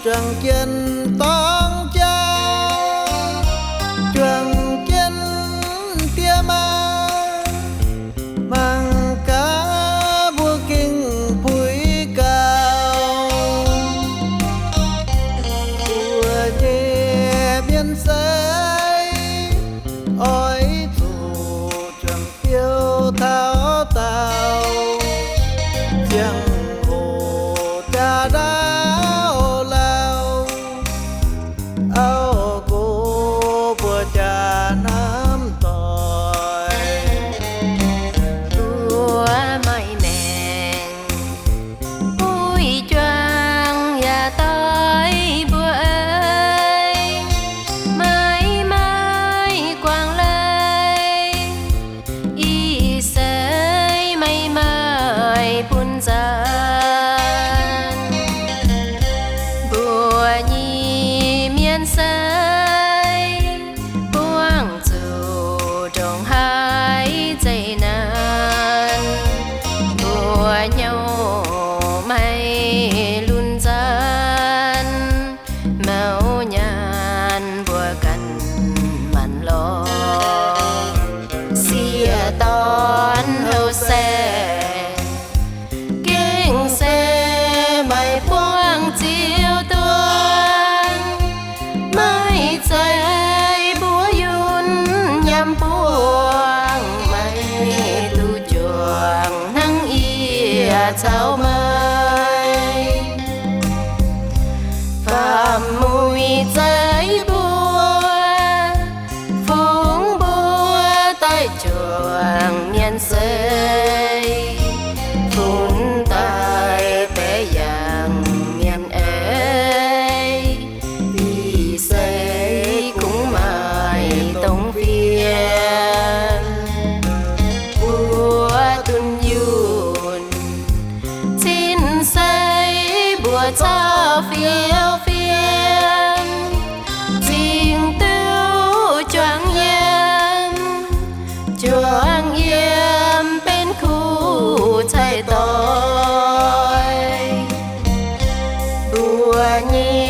Juangc jienv dorng jaa, juangc jienv diex maa, mangc gaax mbuo gengh puix gaux. Mbuo nyei mienh seix oix zuqc juangc biouv taux daauh, ziangh hoc jaa ndaauv lauh, auv gox mbuo jaa hnamv doic. Mbuo maaih maengc buix juang yaac doix mbuo ei, maiv maaih guangc leiz, ih seix maiv maaih bun nzaanx. Mbuo nyei mienh seix buangh zuqc ndongc haaix zeqc naanc, mbuo hnyouv maiv lunx nzaanx, maux nyaanh mbuo ganh maanc lorz. Sieqv dorn houh saeng gengh se maaih buangh ziouc duqv, maiv zeiz mbuo yunh nyaam buangh, maiv duqv juangc hnangv yie caux meih. Faam-muic zeiv mbuo, fungx mbuo daaih juangc mienh seix, funx daaih baeqc yangh mienh eix, ih seix kungx maaih dongh fiem. Mbuo dunh yunh cin-seix mbuo caux fiou fiem, cingx diuh juangc yiem, juangc yiem benx kuv cai doix. Mbuo nyei